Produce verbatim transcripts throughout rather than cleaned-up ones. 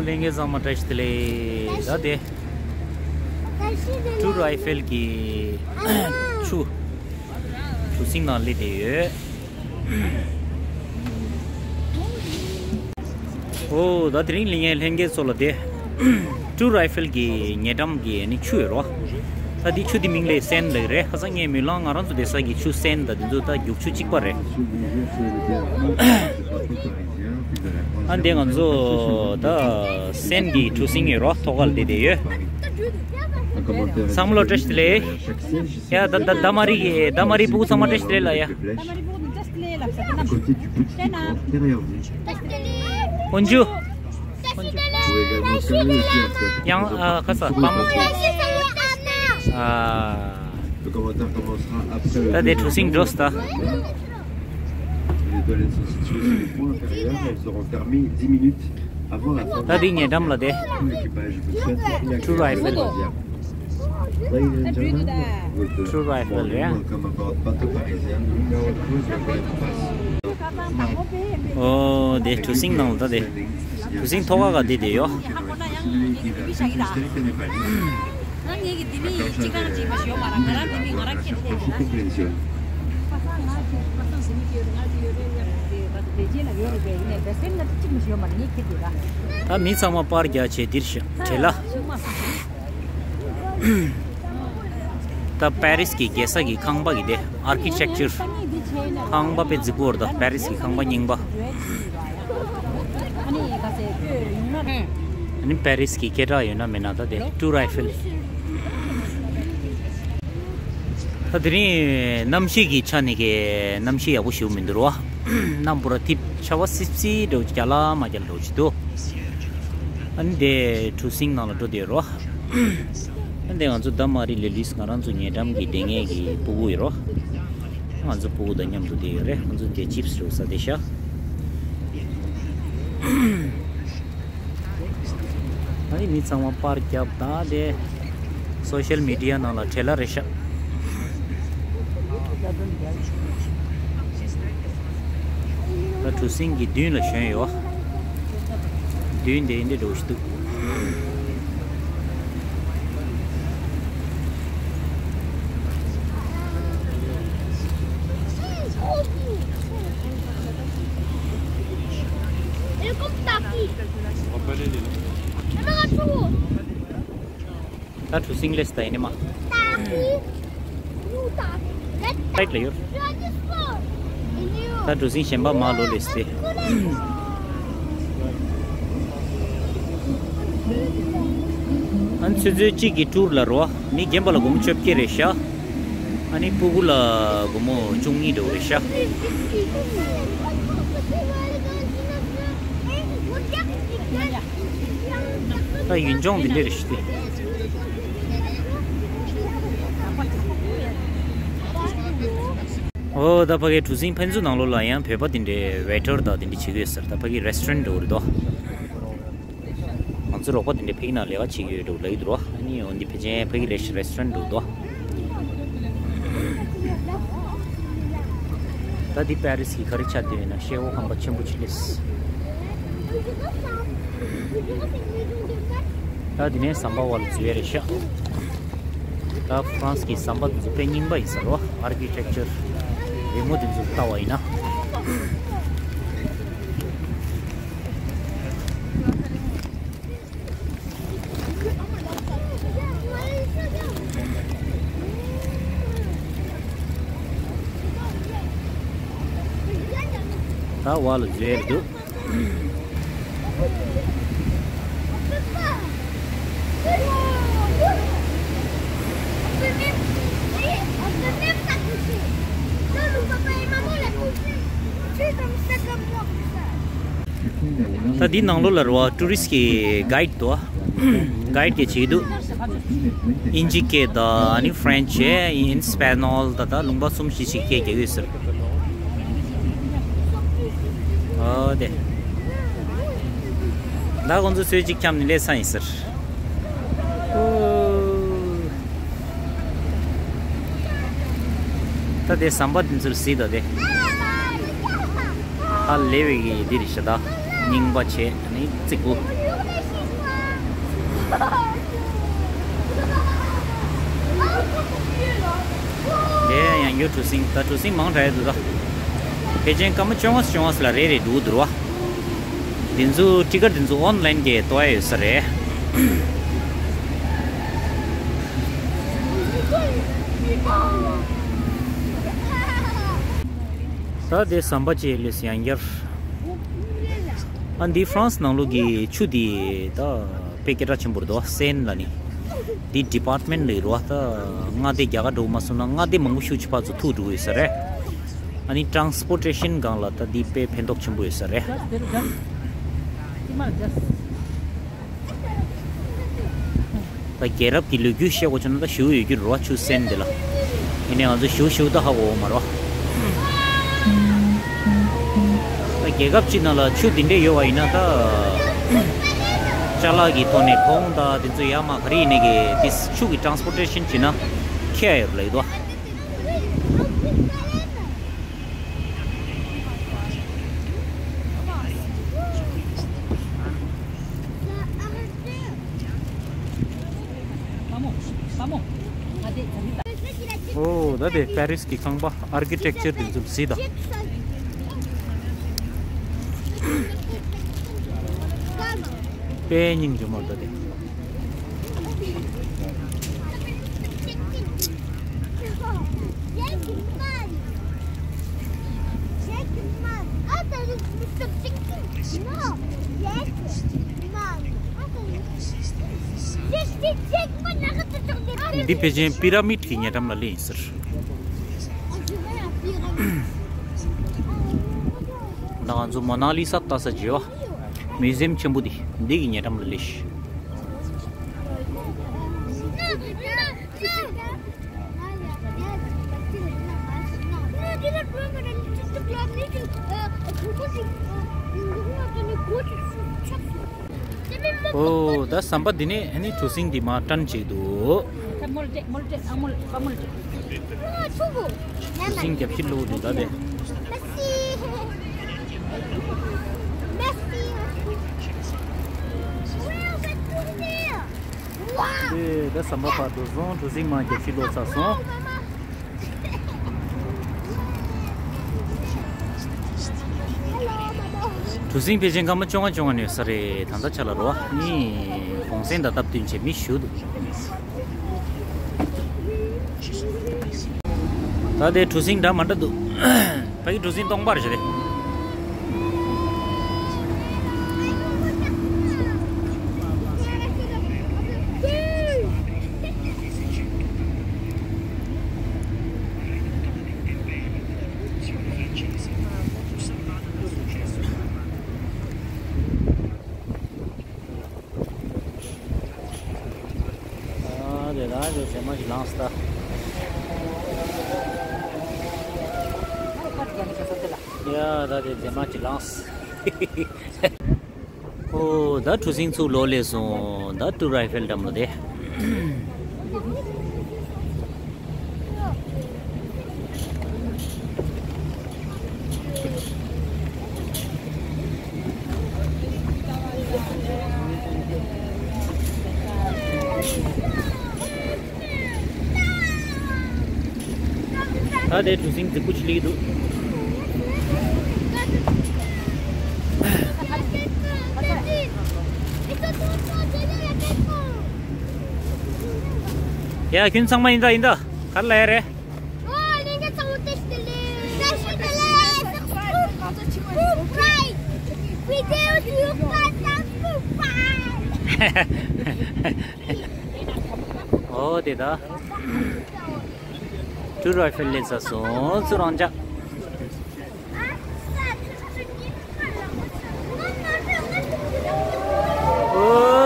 ལྷན་རྒྱས་ཚང་མ་བཀྲ་ཤིས་བདེ་ལེགས། ད་དེ་ཊུར་ཨའི་ཧྥེལ་གྱི་ཆུ་གྲུ་གཟིངས་ནང་སླེབས་བསྡད་ཡོད། ཨོ་ད་དེ་རིང་ལྷན་རྒྱས་ལྷན་རྒྱས་ཚོ་ལ་དེ་ཊུར་ཨའི་ཧྥེལ་གྱི་ཉེ་འགྲམ་གྱི་ནི་ཆུ་ཡོད་རོ། ད་དེ་ཆུ་དེ་མིང་ལ་སེན་ལབ་རེད། ཧ་སང་ངས་མི་ལང་ང་རང་ཚོ་བསྡད་ས་གི་ཆུ་སེན་ད་དེ་ཚོ་ད་རྒྱུག་ཆུ་གཅིག་པ་རེད། ཨ་འདི་ང་ཚོ་ད་སེན་གྱི་གྲུ་གཟིངས་ཡོད་རོ། ཐོག་ཁ་ལ་བསྡད་བསྡད་ཡོད། ཚང་མ་ལ་བཀྲ་ཤིས་བདེ་ལེགས། ཡ་ད་ད་ད་མ་རིག་གི་ད་མ་རིག་སྤུ་གུ་ཚང་མ་བཀྲ་ཤིས་བདེ་ལེགས་ལ་ཡ། ཀོན་ཇུ། ཡང་ཨ་ཁ་ས་པང་ཨ། ད་དེ་གྲུ་གཟིངས་འགྲོ་སྟ། ད་དེ་ཉེ་འགྲམ་ལ་དེ་ཊུར་ཨའི་ཧྥེལ། ཊུར་ཨའི་ཧྥེལ་རེད། ཨོ་དེ་གྲུ་གཟིངས་ནང་ལ་ད་དེ་གྲུ་གཟིངས་ཐོག་ཁ་ག་དེ་དེ་ཡོད། ད་མི་ཚང་མ་པར་རྒྱག་བྱས་འདིར་བཞག་བྲེལ་ལ། ད་པེ་རིས་ཀྱི་རྒྱལ་ས་གི་ཁང་པ་གི་དེ་ཨར་ཀི་ཊེག་ཅར། ཁང་པ་དཔེ་རྫིག་པོ་རེད། ད་པེ་རིས་ཀྱི་ཁང་པ་རྙིང་པ། ཨ་ནི་པེ་རིས་ཀྱི་སྐད་གྲགས་ཡོད་ན་མེད་ན་ད་དེ་ཊུར་ཨའི་ཧྥེལ། ད་དེ་རིང་གནམ་གཤིས་ཀྱི་ཆ་ནས་ཀྱི་གནམ་གཤིས་ཡག་པོ་ཞིག་མི་འདུག་རོ། གནམ་པོ་ར་ཐིབས་ཆར་པ་སིབ་སིབ་འདྲ་བོ་རྒྱག་ལ་མ་རྒྱག་ལ་འདྲ་བོ་ཞིག་འདུག་ཨ་ནི་དེ་གྲུ་གཟིངས་ནང་ལ་འགྲོ་བསྡད་རོ། ཨ་ནི་དེ་ང་ཚོ་ད་མ་རི་ལེ་ལུས་ང་རང་ཚོ་ཉེ་འགྲམ་གྱི་བསྡད་མཁན་གྱི་སྤུ་གུ་ཡོད་རོ། ང་ཚོ་སྤུ་གུ་དང་མཉམ་དུ་བསྡད་ཡོད་རེད། ང་ཚོ་དེ་ཅིབས་འདྲ་བོ་ཟ་བསྡད་ཤག་ཨ་ནི་མི་ཚང་མ་པར་རྒྱབ་དང་དེ་སོ་ཤལ་མི་ཌི་ཡ་ནང་ལ་བྲེལ་ལ་རེད་ཤག་ད་གྲུ་གཟིངས་ཀྱི་མདུན་ལ་ཞོན་ཡོད། མདུན་དེ་འདི་འདྲ་འདྲ་བོ་ཞིག་འདུག་ད་གྲུ་གཟིངས་སླེབས་ད་ཡིན་ནི་མ། ཕའིཊ་ལ་ཡོད། ད་གྲུ་གཟིངས་གཞན་པ་མ་ལོ་ལེས་ཏེ། ཨ་ནི་ཆུ་ཚོད་གཅིག་གི་ཊུར་ལ་རོ། མི་རྒན་པ་ལ་སྒོར་མོ་བཅོ་བརྒྱད་རེད་ཤག་ཨ་ནི་སྤུ་གུ་ལ་སྒོར་མོ་བཅུ་གཉིས་འགྲོ་རེད་ཤག་ད་ཡུལ་ལྗོངས་འདི་འདྲ་རེད་ཤག་སྟེ། ཨོ་ད་ཕ་གི་གྲུ་གཟིངས་ཕན་ཚུན་ནང་ལོགས་ལ་ཡང་བོད་པ་དེ་འདྲའི་ཝེ་ཊར་དང་དེ་འདྲ་བྱེད་ཀྱི་ཡོད་ཟེར། ད་ཕ་གི་རེ་སི་ཊོ་རན་འགྲོ་རེད་དོ། ང་ཚོ་རོགས་པ་དེ་འདྲ་ཕ་གི་ནང་ལས་ཀ་བྱེད་ཀྱི་ཡོད་འགྲོ་ལབ་ཀྱི་འདུག་ཨ་ནི་འོ་འདི་ཕལ་ཆེར་ཕ་གི་རེ་རེ་སི་ཊོ་རན་འགྲོ་དོ། ད་འདི་པེ་རིས་ཀྱི་ག་རེ་ཆགས་བསྡད་ཡོད་ན་ཤེལ་སྒོ་ཁང་པ་ཆེན་པོ་ཅིག་སླེབས། ད་འདི་ནས་ཟམ་པ་བར་འཛུལ་ཡ་རེད་ཤག་ད་ཧྥ་རན་སི་གི་ཟམ་པ་དེ་ཚོ་དཔེ་རྙིང་པ་ཡིན་ས་རེད་བ། ཨར་ཀི་ཊེག་ཅར་རི་མོ་དེ་ཚོ་ལྟ་བ་ཡིན་ན། ད་བར་ལ་འཛུལ་ཡ་རེད་འདུག་ད་འདི་ནང་ལོགས་ལ་རེད་བ། ཊུ་རི་སི་གི་གའིཌ་འདུག་གའིཌ་གིས་བྱེད་ཀྱི་འདུག་ཨིན་ཇི་སྐད་དང་ཨ་ནི་ཧྥ་རན་ཆི་ཨིན་སི་པ་ཉོལ་ད་ད་ལུང་པ་གསུམ་བཞི་ཞིག་སྐད་རྒྱག་གི་ཡོད་ཟེར། ཨོ་དེ། ད་ཁོང་ཚོ་ཚོས་གཅིག་འཁྱམ་ནས་སླེབས་ས་ཡིན་ཟེར། ཨོ། ད་དེ་ཟམ་པ་དེ་ཚོར་གཟིགས་དང་དེ། ཧ་ལས་པའི་གི་འདི་རེད་ཤག་ད། རྙིང་པ་བྱས་ནི་རྫིག་པོ། དེ་ཡང་ཡོད་གྲུ་གཟིངས། ད་གྲུ་གཟིངས་མང་དྲགས་ཡོད་འདུག་ད། ཕལ་ཆེར་སྐར་མ་བཅོ་ལྔ་བཅོ་ལྔ་ལ་རེ་རེ་འགྲོ་གི་འདུག་ར། འདི་ཚོ་ཊི་ཀེ་ཊི་འདི་ཚོ་ཨོན་ལན་གྱིས་གཏོང་ཡ་ཡོད་ས་རེད། ད་དེ་ཟམ་པ་བཅས་ལས་ཡང་བསྐྱར། ཨ་འདི་ཧྥ་རན་སི་ནང་ལོགས་ཀྱི་ཆུ་འདི་ད་དཔེ་སྐད་གྲགས་ཆེན་པོ་རེད་དོ། སེན་ལ་ནི། འདི་ཌི་པཱར་ཊི་མེན་ཊི་ལ་རོ། ད་མངའ་སྡེ་རྒྱ་གར་འགྲོ་མ་སོང་ན་མངའ་སྡེ་མང་པོ་ཤུགས་ཆེ་ཕར་ཚུར་ཐུག་འགྲོ་གི་ཡོད་ས་རེད། ཨ་ནི་ཊ་རན་སི་པོར་ཊེ་ཤན་སྒང་ལ་ད་འདི་དཔེ་ཕན་ཐོགས་ཆེན་པོ་ཡོད་ས་རེད། ད་རྒྱལ་རབས་ཀྱི་ལོ་རྒྱུས་བཤད་དགོས་བྱུང་ན་ད་ཞེ་པོ་ཡོད་རྒྱུ་རེད་བ། ཆུ་སེན་འདི་ལ། ཡིན་ནའི་ང་ཚོ་ཞེ་པོ་ཞེ་པོ་ད་ཧ་གོ་གི་མ་རེད་བ། ད་རྒྱལ་ཁབ་ཅིག་ནང་ལ་ཆུ་འདི་འདྲས་ཡོད་པ་ཡིན་ན་ད། ཅ་ལག་གི་ཐོག་ནས་གོང་དང་དེ་ཚོ་ཡར་མར་ག་རེ་ཡིན་ནའི་གི་དེ་ཆུ་གི་ཊ་རན་སི་པོར་ཊེ་ཤན་བྱས་ན་ཁེ་ཡོད་རེད་ལབ་ཀྱི་འདུག་བ། ཨོ་ད་དེ་པེ་རིས་ཀྱི་ཁང་པ་ཨར་ཀི་ཊེག་ཅར་དེ་ཚོ་གཟིགས་དང་། དཔེ་སྙིང་རྗེ་མོ་ད་དེ། འདི་ཕལ་ཆེར་པི་ར་མིཌ་ཀྱི་ཉེ་འགྲམ་ལ་སླེབས་ཡིན་ཟེར། ད་ང་ཚོ་མོ་ན་ལི་ས་ལྟ་ས་བྱེད་བ། མིའུ་ཛི་ཡམ་ཆེན་པོ་འདི་འདི་གི་ཉེ་འགྲམ་ལ་སླེབས་ཤག་ཨོ་ད་ཟམ་པ་འདི་ནས་ཨ་ནི་གྲུ་གཟིངས་འདི་མར་ཊརན་བྱེད་འདུག་གྲུ་གཟིངས་རྒྱབ་ཕྱི་ལོགས་འདུག་ད་དེ། དེ་ད་ཟམ་པ་བར་དུ་སོང་། གྲུ་གཟིངས་མར་རྒྱབ་ཕྱི་ལོགས་ཚར་སོང་། གྲུ་གཟིངས་ཕལ་ཆེར་སྐར་མ་བཅོ་ལྔ་བཅོ་ལྔ་ནས་ཡོད་ས་རེད། ད་ལྟ་ཆ་ལ་རོ། ནི་གུང་སེང་དང་སྟབས་བསྟུན་བྱས་མི་ཞུ་འདུག་ད་དེ་གྲུ་གཟིངས་འདྲ་མི་འདྲ་འདུག་ཕ་གི་གྲུ་གཟིངས་སྟོང་པ་རེད་ཤག་དེ། ཨ་དེ་ད་དེ་རྫས་མ་ཞིག་ལངས་སོང་ད། ཡ་ད་དེ་རྫས་མ་ཞིག་ལངས་སོང་། ཨོ་ད་གྲུ་གཟིངས་ཚུར་ལོག་སླེབས་སོང་། ད་ཊུར་ཨའི་ཧྥེལ་འགྲམ་ལ་དེ། ད་དེ་གྲུ་གཟིངས་རྫིག་པོ་ཅིག་སླེབས་འདུག་ཡ་ཁྱོད་ཚང་མ་ཡིན་ད་ཡིན་ད། ག་རེ་ལབ་ཡ་རེད། ཨོ་དེ་ད། ཊུར་ཨའི་ཧྥེལ་སླེབས་ཚར་སོང་། ཚུར་རང་འཇགས། ཨོ།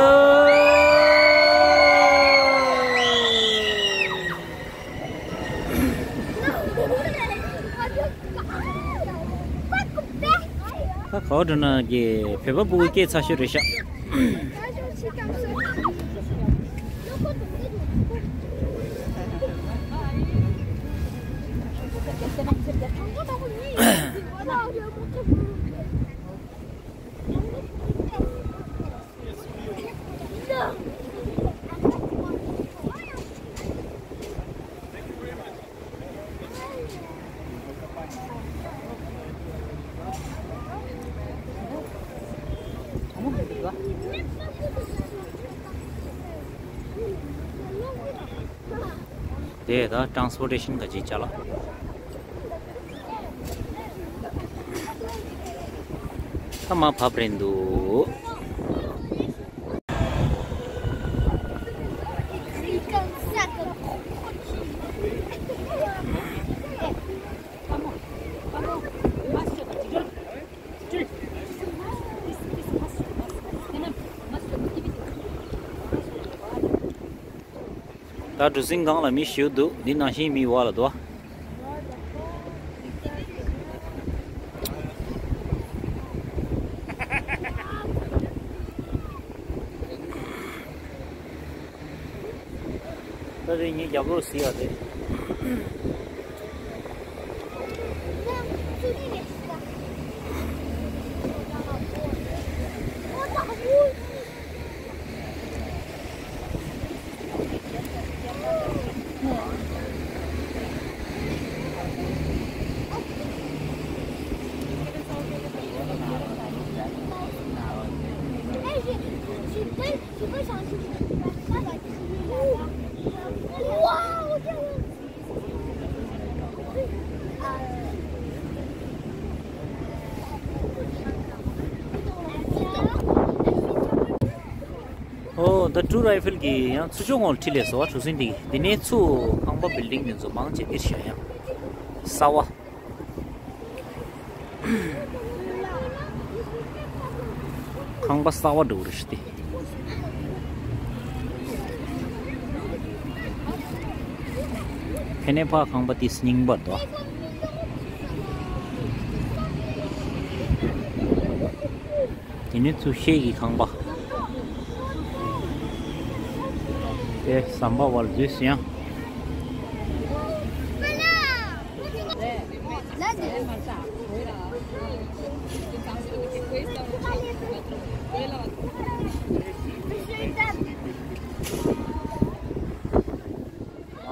ད་ག་བ་འགྲོ་ན་གི་བོད་པ་ཕྲུ་གུ་སྐྱེས་ཚར་ཤོས་རེད་ཤག་དེ་ད་ཊ་རན་སི་པོར་ཊེ་ཤན་ག་ཅིག་ཅ་ལག་ད་མ་ཕབ་རན་འདུག་ད་གྲུ་གཟིངས་སྒང་ལ་མི་ཞིག་འདུག་འདི་ནང་བཞིན་མི་བ་ལ་འདུག་ད་དེ་ངའི་རྒྱབ་ལོགས་གཟིགས་ཡ་དེ། ཨོ། ད་ཊུ་རའི་ཧྥིལ་གྱི་ཡང་ཚུར་ཕྱོགས་ངོས་ཁྲིད་ལས་སོ་བ་གྲུ་གཟིངས་འདི་གི་འདི་ནས་ཚུར་ཁང་པ་བིལ་ཌིང་འདི་ཚོ་མང་ཆེ་འདིར་བཞག་ཡང་གསར་བ། ཁང་པ་གསར་བ་འགྲོ་གི་རེད་ཤི་སྟེ། ཕ་ནས་ཕ་ཁང་པ་དེ་རྙིང་པ་འདུག་དེ་ནས་ཚུར་ཤེལ་གྱི་ཁང་པ། དེ་ཟམ་པ་བར་འཛུལ་ཡང་།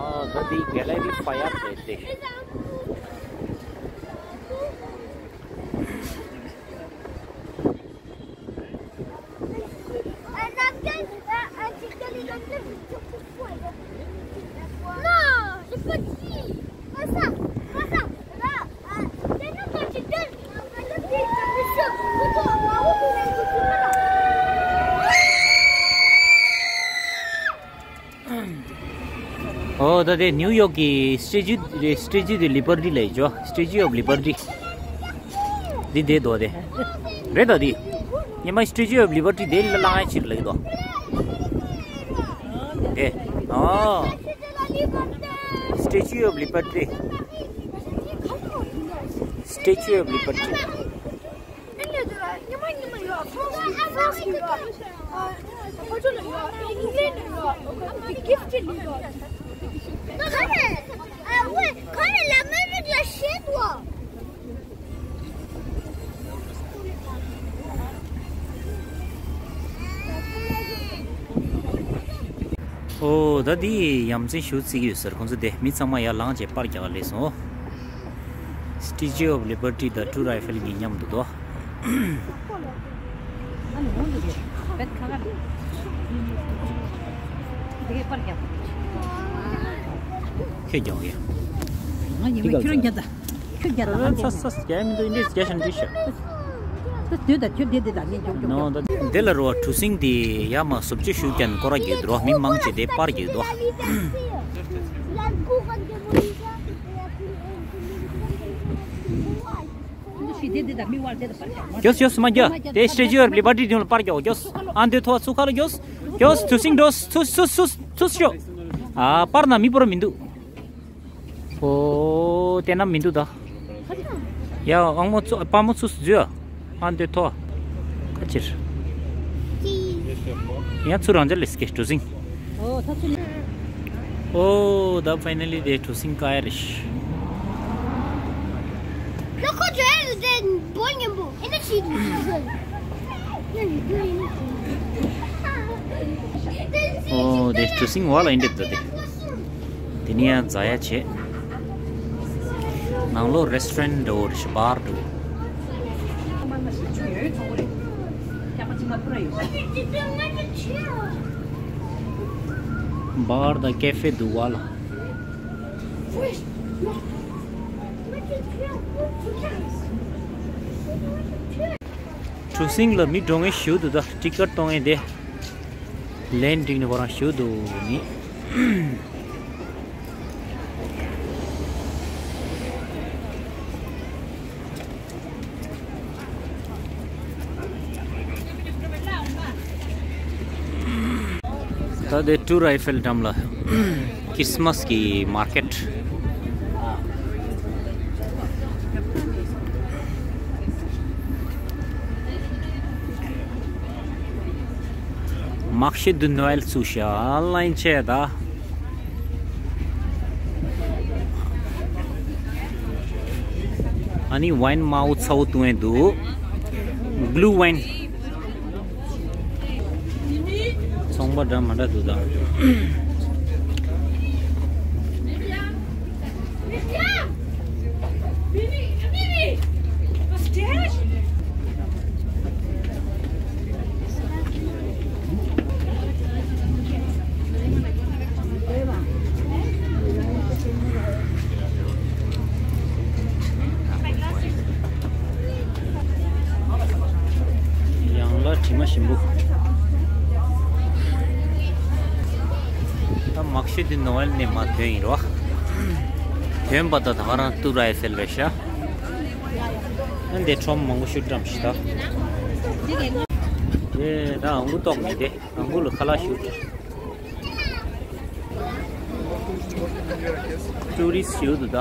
ཨ། ད་འདི་གེ་ལེ་རི་ཕ་ཡར་རེད་དེ། Non, j'ai pas dit. Pas ça, pas ça. Là, euh, maintenant, quand tu donnes, euh, maintenant, tu es sur le dos, là où tu l'as dit, voilà. ཨོ། ད་དེ་ནིའུ་ཡོག་གི་Statue རེད། Statue de Liberty ལབ་ཡོད། Statue of Liberty འདི་བསྡད་འདུག་དེ། རེད་ད་དེ། ཉི་མ་Statue of Liberty དེ་ལ་ལངས་ཡ་ཕྱིར་ལབ་ཀྱི་འདུག་དེ། ཨོ། Statue of Liberty Statue of Liberty ཨོ། ད་འདི་ཡ་མཚན་ཞིག་བརྩི་གི་ཡོད་ཟེར། ཁོང་ཚོ་དེ་མི་ཚང་མ་ཡར་ལངས་བྱས་པར་རྒྱག་ག་སླེབས་སོང་། Statue of Liberty དང་ཊུ་རའི་ཧྥིལ་གཉིས་མཉམ་དུ་འདུག་ཁྱོད་རྒྱག་གི། ང་ཡིན་པ་ཁྱོད་རང་རྒྱག་ད། ཁྱོད་རྒྱག་ད། ཨ། ཚ་ཚ་རྒྱག་མི་འདུག་འདི་རྒྱག་ཤིང་འདི་ཤ། ད་དུས་ད་ཁྱོད་འདི་འདི་ད་ངས་འཇོག་འཇོག་ནོ་ད། འདི་ལ་རོ་གྲུ་གཟིངས་འདི་ཡ་མ་བཟོ་བཅོས་ཞུ་ཀྱང་སྐོར་ར་རྒྱུག་འགྲོ། མི་མང་ཆེ་དེ་པར་རྒྱུག་འགྲོ། འགྱོ་འགྱོ་མ་འགྱོ། དེ་Statue of Liberty དེ་ལ་པར་རྒྱོག་འགྱོ། ཨ་འདི་ཐོག་ཚུར་ཁ་ལ་འགྱོ། འགྱོ། གྲུ་གཟིངས་འགྲོ། ཚུར་ཚུར་ཚུར་ཚུར་ཤོག་ཨ། པར་ན་མི་པོར་མི་འདུག་ཨོ། དེ་ན་མི་འདུག་ད། ཡ། དབང་མོ་ཚུ་དཔའ་མོ་ཚུ་འཛུལ་ཨ། འདི་ཐོག་ཁ་ཕྱིར། ཡ། ཚུར་རང་ཅག་ལས་ཀྱི་གྲུ་གཟིངས། ཨོ། ད་ཕའི་ནལ་ལི་དེ་གྲུ་གཟིངས་ཀ་ཡ་རེད། ཨོ། དེ་གྲུ་གཟིངས་བ་ལ་ཡིན་འདེབས་ད་དེ། དེ་ནས་ཡང་འཛའ་ཡ་བྱེད། ནང་ལོགས་རེ་སི་ཊོ་རན་འདྲ་བོ་རེད་ཤག་པར་འདྲ་བོ། bar དང་ཀེ་ཧྥེ་འདུག་བ་ལ། གྲུ་གཟིངས་ལ་མི་འགྲོ་མཁན་ཞེ་པོ་འདུག་ད་ཊི་ཀེཊ་གཏོང་མཁན་དེ། ལན་བསྒྲིགས་ནས་ཁོ་རང་ཞེ་པོ་འདུག་ནི། ད་དེ་ཊུར་ཨའི་ཧྥེལ་འགྲམ་ལ་ཁྲིས་མས་ཀྱི་མར་ཀེཊ། མར་ཤེ་དུ་ནོ་ཨེལ་ཚུགས་ཤག་ལན་བྱས་ད། ཨ་ནི་ཝའིན་དམར་པོ་ཚ་པོ་བཏུང་ཡས་འདུག་གླུ་ཝའིན། ཚོང་པ་འདྲ་མི་འདྲ་འདུག་ད། ཡང་ལ་དྲི་མ་ཞིམ་པོ། ད་མར་ཤེ་དུ་ནོ་ཨེལ་ནས་མར་ཐོན་ཡིན་རོ། ཐོན་པ་ད་ད་ག་རང་ཊུར་ཨའི་ཧྥེལ་རེད་ཤག་ཨ་འདི་ཁྲོམ་མང་པོ་ཞིག་བཀྲམ་ཤག་ད། དེ་ད་ཨང་གུ་ཏོག་མི་དེ་ཨང་གུ་ལ་ཁ་ལག་ཞིག་ཊུ་རི་སི་ཞིག་འདུག་ད།